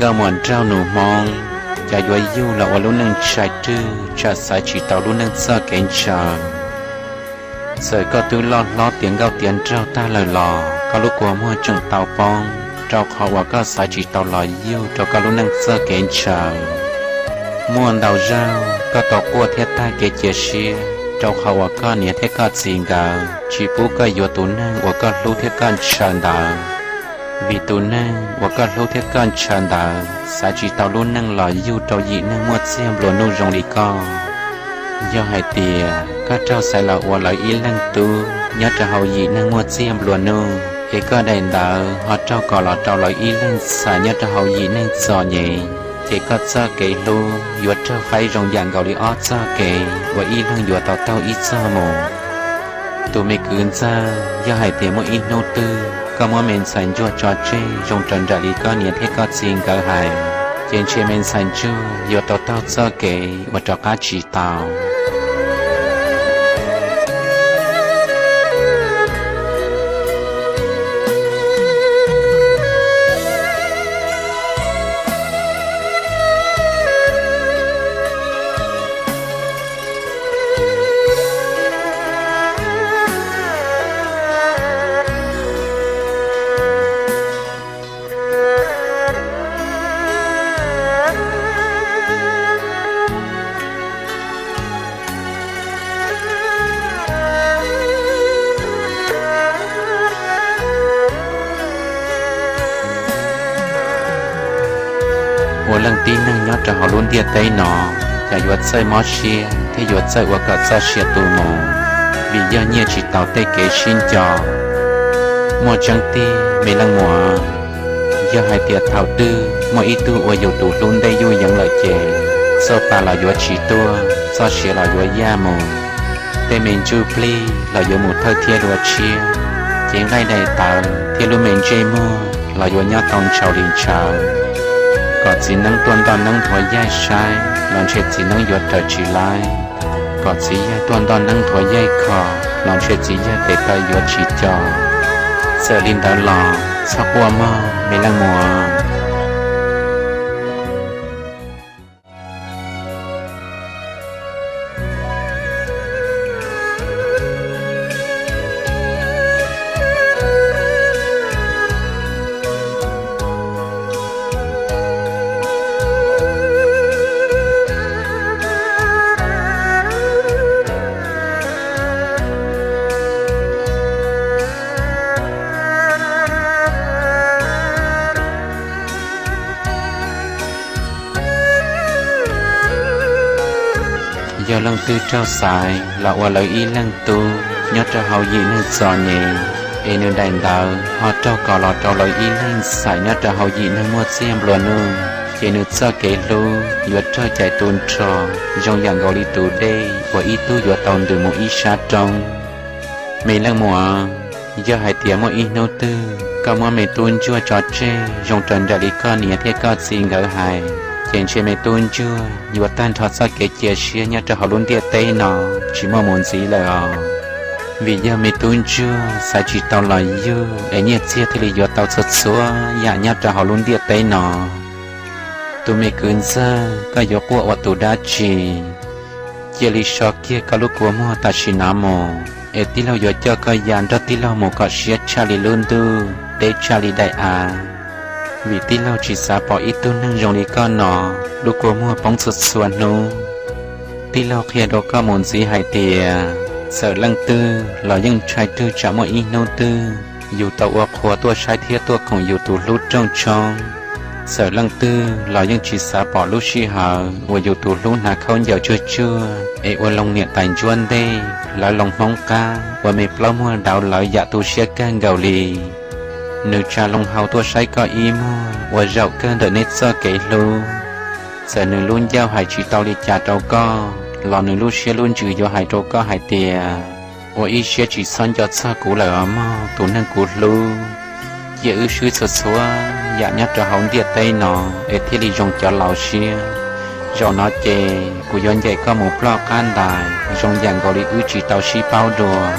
Ntxawg muam nraug nus Hmoob, cas yuav yug los ua lub neej ntshai rwg tsam xaiv tsis tau lub neej txoj kev ntshaw. Txawm koj twb loj hlob tiav nkauj tiav nraug tag lawm los koj lub kua muag tseem tau poob, rau qhov uas koj xaiv tsis tau los yug rau koj lub neej txoj kev ntshaw. Muaj ntau zaug koj tau quaj thiab tag kev cia siab, rau qhov uas koj niam thiab koj txiv nkawd tsis pub koj yuav tus neeg uas koj hlub thiab koj ntshaw ntawd. Vim tus neeg uas koj hlub thiab koj ntshaw ntawd xaiv tsis tau lub neej los yug rau yim neeg muaj txiag nplua nuj zoo li koj. Yog hais tias koj raug xaiv los ua lawv ib leeg tub nyob rau hauv yim neeg muaj txiag nplua nuj, es koj daim ntawd ho raug kos los rau lawv ib leeg ntxhais nyob rau hauv yim neeg txom nyem, ces koj txoj kev hlub yuav raug faib zoo yam nkaus li ob txoj kev uas ib leeg yuav tau taug ib txoj mus. Tus me kwv ntxawg, yog hais tias muaj ib hnub twg koj muab me ntxhais ntsuag tso tseg zoo raws nraim li koj niam thiab koj txiv nkawd hais, ces ntshe me ntxhais ntsuag yuav tau taug txoj kev uas rov qab tsis tau. Ua leej tib neeg nyob rau hauv lub ntiaj teb no, cas yuav txawj mob siab thiab yuav txawj ua kom txoj sia tu mus, vim yog nyiaj tsis taus tej kev sib nco. Muaj tseeb tiag me leej muam, yog hais tias thaum twg muaj ib tug ua yus tus hlub ntej yuj yeev lawm ces, txoj pa los yuav tsis tuaj, txoj sia los yuav yaj mus, tej me ntsuj plig los yuav mus thawj thiab luag tshiab, cev nqaij daim tawv thiab lub me ntsej muag los yuav nyob tau ntshaus li ntshaus. Kom txiv neeb tuaj ntoj neeb nthuav yaig saib los ntshe txiv neeb yuav raws tsis laib. Kom txiv yawg tuaj ntoj neeb nthuav yaig kho los ntshe txiv yawg tes taw yuav tsis co. Txawm li ntawd los txhob quaj mog me leej muam. Yog leej twg raug xaiv los ua lawv ib leeg tub nyob rau hauv yim neeg txom nyem, es nws daim ntawv ho raug kos los rau lawv ib leeg ntxhais nyob rau hauv yim neeg muaj txiag nplua nuj, ces nws txoj kev hlub yuav raug cais tu nrho zoo yam nkaus li tus dej uas ib tug yuav tau ntws mus ib sab roob. Me leej muam, yog hais tias muaj ib hnub twg koj muab me tub ntsuag tso tseg zoo raws nraim li koj niam thiab koj txiv nkawd hais, ces ntshe me tub ntsuag yuav tag nrho txoj kev cia siab nyob rau hauv lub ntiaj teb no tsis muaj mus ntxiv lawm os. Vim yog me tub ntsuag xaiv tsis tau los yug es nyiaj txiag thiaj li yuav tau txhua txhua yam nyob rau hauv lub ntiaj teb no. Tus me kwv ntxawg, koj yuav quaj ua tus dab tsi? Cia li so kiag koj lub kua muag tam sim no mus, es tij laug yuav coj koj ya nrog tij laug mus kom siab tshaj li lub ntuj, deb tshaj li daim av. Vim tij laug tsis xav pom ib tug neeg zoo li koj no lub kua muag poob txhua txhua hnub. Tij laug qhia rau koj mus ntxiv hais tias, txawm leej twg los yeej ntshai rwg tsam muaj ib hnub twg yus tau ua qhua tuaj saib thiab tuaj koom yus tus hlub rooj tshoob. Txawm leej twg los yeej tsis xav pom lub sij hawm uas yus tus hlub hnav khaub ncaws tsuag tsuag es ua loo niam tais ntsuab ntej, lawv loo hmoob qab ua me plaub muag dauv lawv yam tu siab kawg nkaus li. Nws tsa loo hau tuaj saib koj ib muag ua zaum kawg ntawm neb txoj kev hlub. Txawm nws lub ncauj hais tsis tau li cas rau koj los nws lub siab lub ntsws yuav hais rau koj hais tias, ua ib siab tsis txhob nco txog kuv lawm os mog tus neeg kuv hlub. Cia wb swb txhua txhua yam nyob rau hauv ntiaj teb no es thiaj li zoo cov laus siab. Zaum no ces kuv yuav ncaim koj mus ploj qab ntais zoo yam nkaus li wb tsis tau sib paub dua.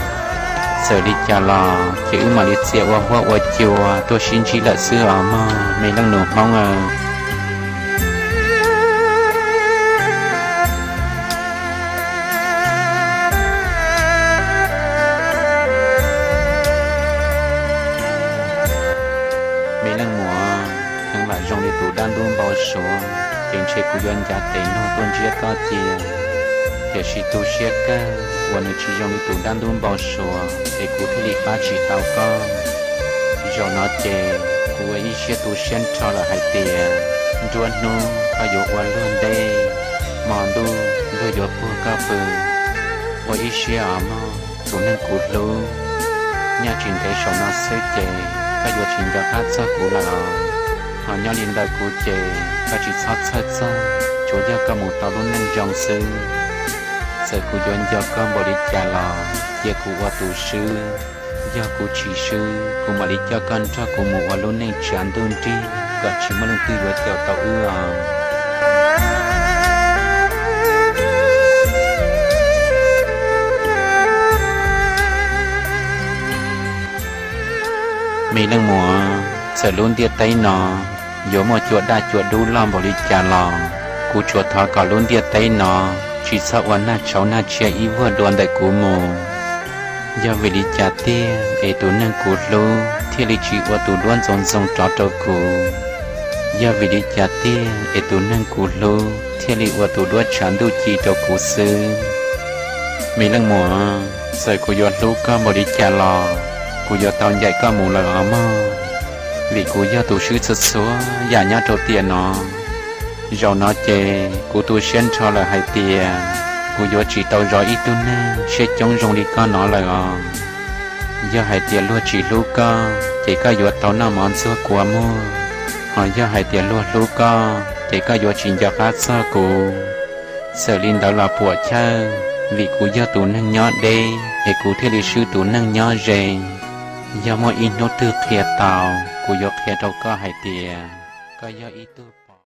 Txawm li cas los ces wb mam li txia ua huab ua cua tuaj sib ntsib lawm xwb os mog me leej nus hmoob aw. suav, ces ntshe kuv yuav ncav tes nug tuaj ntsiab koj cia. Tiam sis tu siab kawg uas nws tsis zoo li tus dab ntub npau suav es kuv thiaj li pab tsis tau koj. Zaum no ces kuv ua ib siab tu siab nrho lawm hais tias nruab hnub koj yuav ua luag ntej, hmo ntuj luag yuav puag koj pw. Ua ib siab os mog tus neeg kuv hlub, nyob tsis ntev saum no xwb ces koj yuav tsis nco qab txog kuv lawm os. Ho nyob li ntawm kuv ces koj tsis txhob txhawj txog, tsuav yog koj mus tau lub neej zoo xwb. Txawm kuv yuav nco koj npaum li cas los cia kuv ua tus swb. Yog kuv tsis swb, kuv mam li coj koj nrog kuv mus ua lub neej tsav ntuj nrig kom tsis muaj leej twg yuav caum tau wb os. Me leej muam, txawm lub ntiaj teb no yuav muaj cua daj cua dub loj npaum li cas los kuv tsuas thov kom lub ntiaj teb no tsis txhob ua nag tshauv nag tshiab ib vuag dua ntawm kuv mus. Yog vim li cas tiag es tus neeg kuv hlub thiaj li tsis ua tus duab ntxoov ntxoo rov rau kuv? Yog vim li cas tiag es tus neeg kuv hlub thiaj li ua tus duab tshav ntuj ci rau kuv xwb? Me leej muam, txawm kuv yuav hlub koj npaum li cas los kuv yuav tau ncaim koj mus lawm os mog, vim kuv yog tus swb txhua txhua yam nyob rau tiam no. Zaum no ces kuv tu siab nrho lawm hais tias kuv yuav tsis tau zov ib tug neeg siab coob zoo li koj no lawm os. Yog hais tias luag tsis hlub koj ces koj yuav tau noj mov ntxuag kua muag, ho yog hais tias luag hlub koj ces koj yuav tsis nco qab txog kuv. Txawm li ntawd los puam chawj, vim kuv yog tus neeg nyob deb es kuv thiaj li swb tus neeg nyob ze. Yog muaj ib hnub twg qhia tau, kuv yuav qhia rau koj hais tias koj yog ib tug